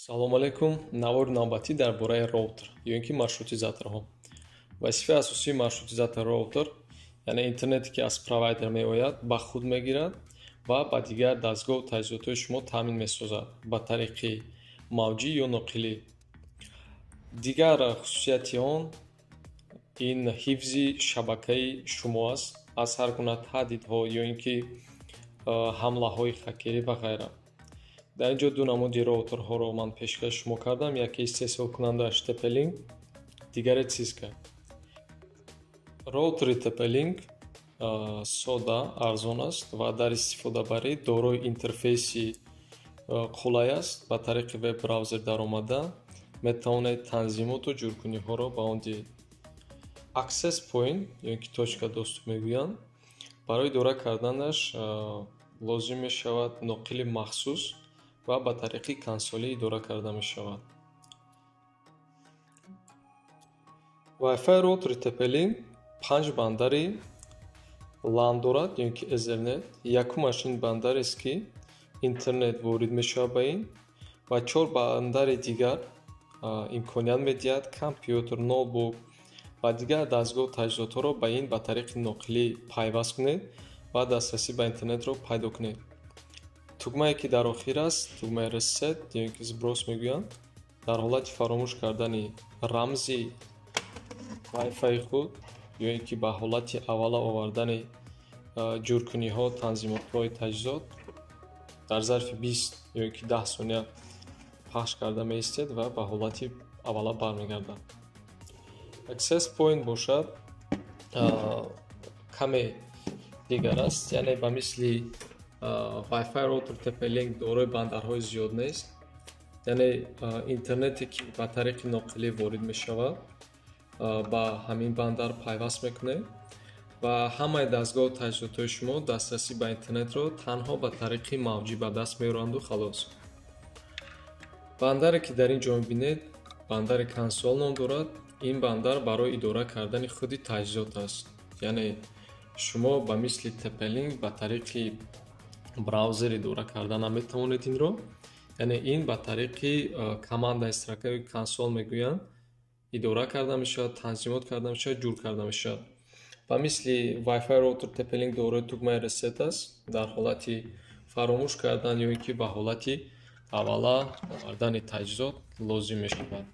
Салом алейкум. Навори навбатӣ дар бораи роутер ё ин ки маршрутизаторҳо. Вазифаи асосии маршрутизатор роутер, яъне интернете, ки аз провайдер меояд, ба худ мегирад ва ба дигар дастгоҳу таҷҳизотҳои шумо таъмин месозад ба тариқи мавҷӣ ё ноқилӣ. Дигар хусусияти он ин ҳифзи шабакаи шумо аст аз ҳар гуна таҳдидҳо ё ин ки ҳамлаҳои хакерӣ ва ғайра. Дар ин ҷо ду намуди роутерҳоро ман пешкаши шумо кардам. Яке истеҳсолкунандааш TP-Link, дигаре Cisco. Роутери TP-Link сода, арзон аст ва дар истифодабарӣ дорои интерфейси қулай аст. Ба тариқи веб-браузер даромада метавонед танзимоту ҷуркуниҳоро ба он диҳед. Access Point ё ин ки точка доступ мегӯянд, барои идора карданаш лозим мешавад ноқили махсус ва ба тариқи консолӣ идора карда мешавад. Wi-Fi роутери TP-Link 5 бандари LAN дорад ё ин ки Ethernet. Якумаш ин бандарест, ки интернет ворид мешавад ба ин, ва 4 бандари дигар имконият медиҳад компютер, ноутбук ва дигар дастгоҳу таҷҳизотҳоро ба ин ба тариқи ноқилӣ пайваст кунед ва дастрасӣ ба интернетро пайдо кунед. Тугмае, ки дар охир аст, тугмаи Reset ё ин ки сброс мегӯянд, дар ҳолати фаромӯш кардани рамзи Wi-Fi худ ё ин ки ба ҳолати аввала овардани ҷуркуниҳо, танзимотҳои таҷҳизот дар зарфи 20 ё ин ки 10 сония пахш карда меистед ва ба ҳолати аввала бармегардад. Access Point бошад каме дигар аст, яъне ба мисли Wi-Fi роутер TP-Link дорои бандарҳои зиёд нест, яъне интернете, ки ба тариқи ноқилӣ ворид мешавад, ба ҳамин бандар пайваст мекунед ва ҳамаи дастгоҳу таҷҳизотҳои шумо дастрасӣ ба интернетро танҳо ба тариқи мавҷӣ ба даст меоранду халос. Бандаре, ки дар ин ҷо мебинед, бандари консол ном дорад. Ин бандар барои идора кардани худи таҷҳизот аст, яъне шумо ба мисли TP-Link ба тариқи браузер идора карда наметавонед инро, яъне ин ба тариқи командаи строка ё консол мегӯянд идора карда мешавад, танзимот карда мешавад, ҷур карда мешавад. Ба мисли Wi-Fi роутер TP-Link дорои тугмаи Reset аст дар ҳолати фаромӯш кардан ё ин ки ба ҳолати аввала овардани таҷҳизот лозим мешавад.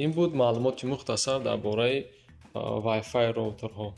Ин буд маълумоти мухтасар дар бораи Wi-Fi роутерҳо.